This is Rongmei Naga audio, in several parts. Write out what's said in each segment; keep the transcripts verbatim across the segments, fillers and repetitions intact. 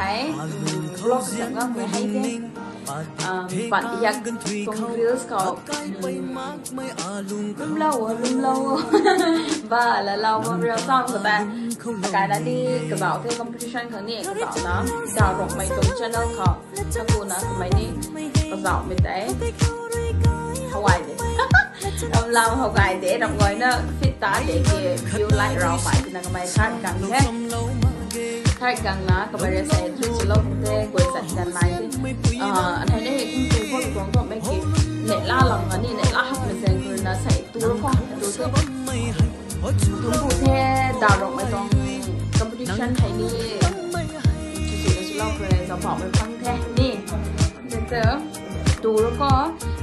Ai, vlog sa ngam mei hei the. Um, pat yak tuang reels khou. Lum lou, lum lou. Ba la lou, ba reels sa ta. Kai na ni kazauh the competition khang ni kazauh na. Daw rok mei tuang channel khou. Sa ku na kamei ni kazauh mei tei. Hawai de. Ram lam how gay de, ram gay na fit ta de ki view like rau mai tina kamei third gang the. Third gang na kamei rui sei tu chulou the, guay chat kan nai the. Ah, anhei na hei kum tu khou tuang khou mei ki, neih la lam kani, neih la hak mei zeng kuri na sei tu ro khou, tu the. Tu bu the, daw rok mei tuang competition hei ni. Tu tu na chulou kuri, zauc pau mei phang the ni. Tei tu, tu rui khou,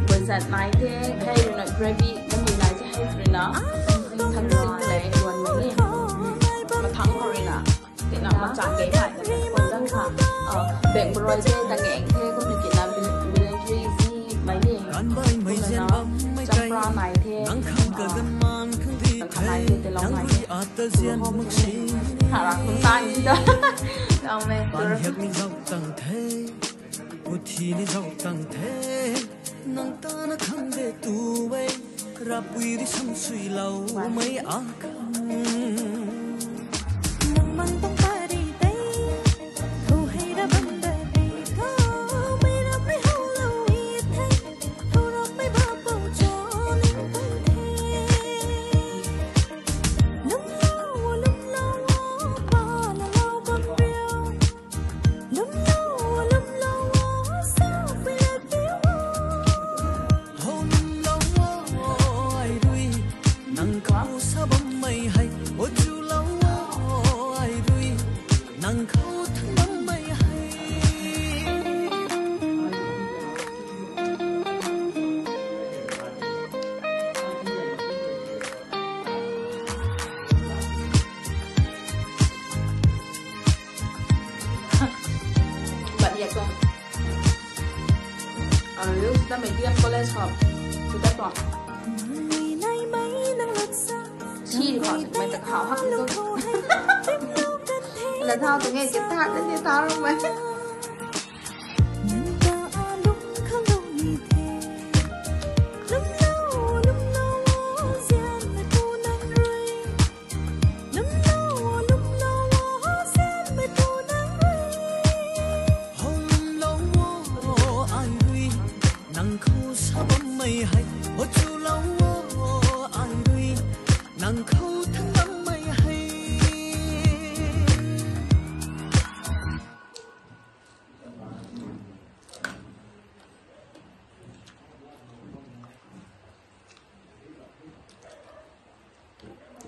guay zat nai the, hei rui na gravy, nami nai the, hei rui na, thang sing le, luan mei ni. Mathang khou rui na, tina macha kei nai the, khwan zang kha. Ah, beng broi the, ta ngeng the, kum ni kina, military zi mei ni. Kum na, champra nai the, ah, nang kha nai the, telou nai the. Tu rui khou, kha ra khun tan si da. Kang mei, tu rui. Puthi ni zauc tang the, nang ta na khang de tu e, rapui ri sam sui lou mei a khang. Nang mang tang pari tei, thu hei ra bam da tei, thu mei ra mei how lou i the, thu ra mei ba pou cho ling tang the. Lum lou, lum lou, pa na lou bam riu. Lum lou, lum lou, sa pui la tiu. Ho lum lou, ai rui, nang khou sa bam mei hei. O chu lou, ai rui, nang khou thang bam mei hei. But yeah, tuang, ah, Reels na mei D M College khou, tu ta tuang. Si di khou, mei ta khou hak tu. La thau tu nge, kit thak na si thau rung mei. Ho lum lou o, ai rui, nang khou sa bam mei hei. Ho chu lou o, ai rui, nang khou thang bam mei hei.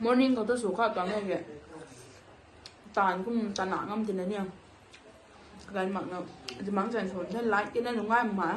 Morning khou tu sw kha tuang e ke. Tan kum tan na ngam tina ni. Kagan mak na. Zimang chan sw the light tina nungai ma.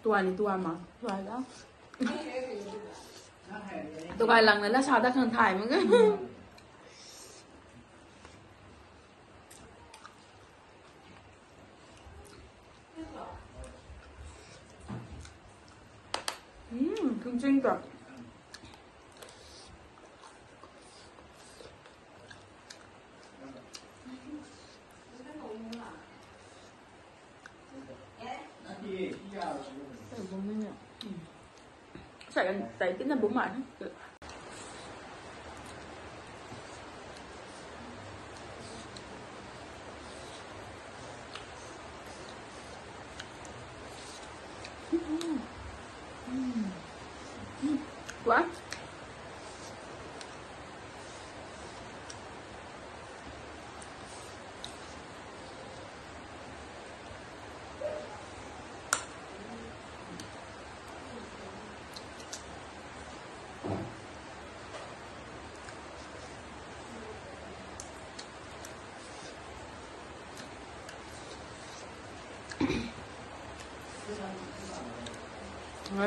Tua ni tua ma, tua da. Tua kai lang na la sa da khang thay mak ge. Hm, kum ching ta. Sa kan tai tina bum ma. What?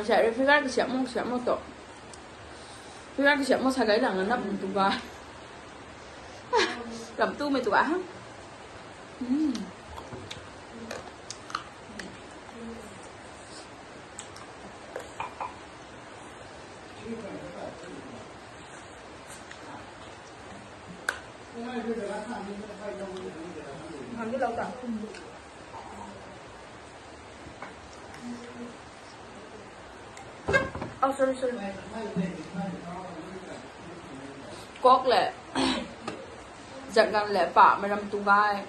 Sa refrigerator kasiam mo, kasiam mo tu. Refrigerator kasiam mo sa gay lang nap tu ga. Lam tu mei tu ga ha. Hmm. Oh, sorry, sorry. Kok le, zanggang le pa, meram tu gay.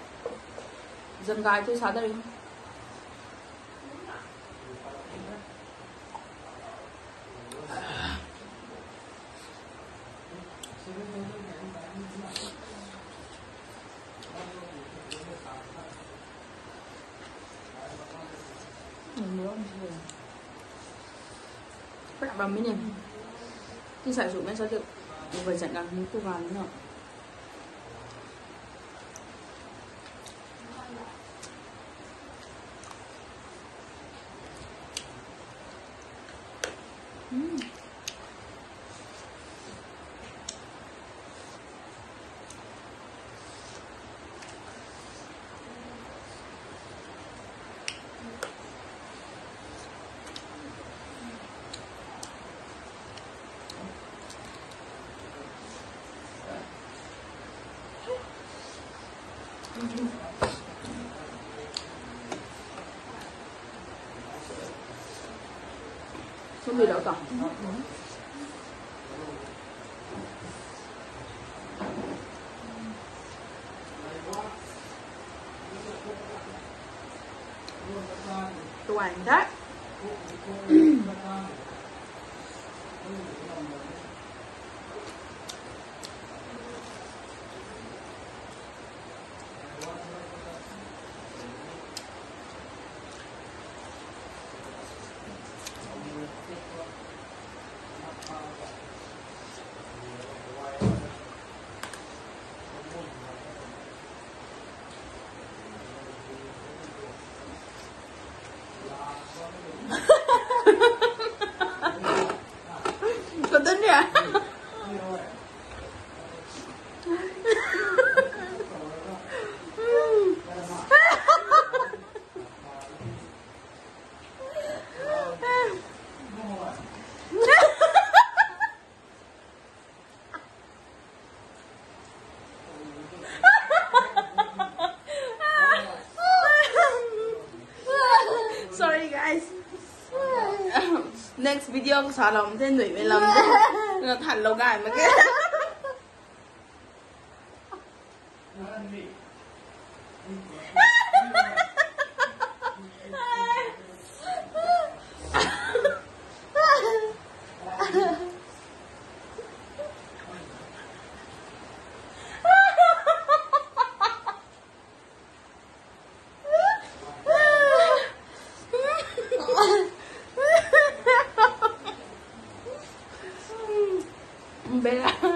Zanggai tu sa da ri. Prak bam mi ni. Tin sai su men sa tu. Uvai zat nang ni tu gan na. Tuang ta. Kau tu ni a? Sorry, guys. Next video khou sa lam the, nui mei lam the. Na than lou gay mak ge. Bella.